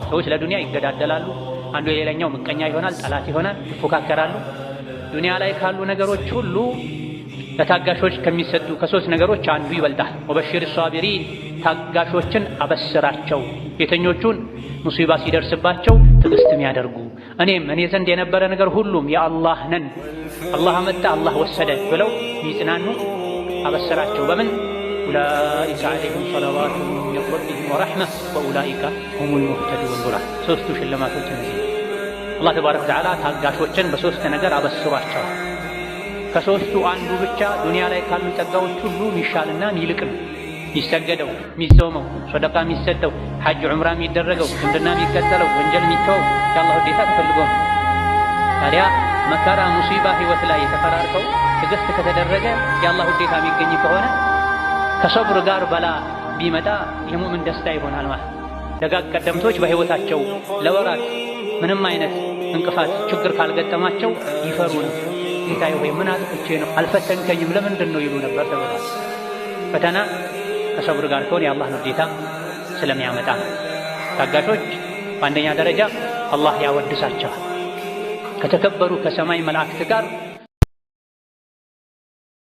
ሰዎች ለዱንያ ይገዳደላሉ። አንዱ የሌላኛው ምቀኛ ይሆናል፣ ጠላት ይሆናል፣ ይፎካከራሉ። ዱንያ ላይ ካሉ ነገሮች ሁሉ ለታጋሾች ከሚሰጡ ከሶስት ነገሮች አንዱ ይበልጣል። وبشر الصابرين ታጋሾችን አበስራቸው፣ የተኞቹን ሙሲባ ሲደርስባቸው ትዕግስት የሚያደርጉ እኔም እኔ ዘንድ የነበረ ነገር ሁሉም የአላህ ነን፣ አላህ አመጣ አላህ ወሰደ ብለው የሚጽናኑ አበስራቸው። በምን أولئك عليهم صلوات من ربهم ورحمة وأولئك هم المهتدون ብሏል። ሶስቱ ሽልማቶች እነዚህ። አላህ تبارك وتعالى ታጋሾችን በሶስት ነገር አበስሯቸዋል። ከሶስቱ አንዱ ብቻ ዱንያ ላይ ካሉ ጸጋዎች ሁሉ ሚሻልና ሚልቅ ነው። ሚሰገደው፣ ሚጾመው፣ ሶደቃ የሚሰጠው፣ ሐጅ ዑምራ የሚደረገው፣ ዝምድና የሚቀጠለው፣ ወንጀል የሚተወው የአላህ ውዴታ ተፈልጎ ነው። ታዲያ መከራ ሙሲባ ህይወት ላይ የተፈራርቀው ትዕግስት ከተደረገ የአላህ ውዴታ የሚገኝ ከሆነ ከሰብር ጋር በላ ቢመጣ የሙእምን ደስታ ይሆናል ማለት። ደጋግ ቀደምቶች በህይወታቸው ለወራት ምንም አይነት እንቅፋት ችግር ካልገጠማቸው ይፈሩ ነው። ጌታዬ ሆይ ምን አጥፍቼ ነው አልፈተንከኝም ለምንድን ነው ይሉ ነበር ተብሏል። ፈተና ከሰብር ጋር ከሆነ የአላህን ውዴታ ስለሚያመጣ ነው። ታጋሾች በአንደኛ ደረጃ አላህ ያወድሳቸዋል። ከተከበሩ ከሰማይ መላእክት ጋር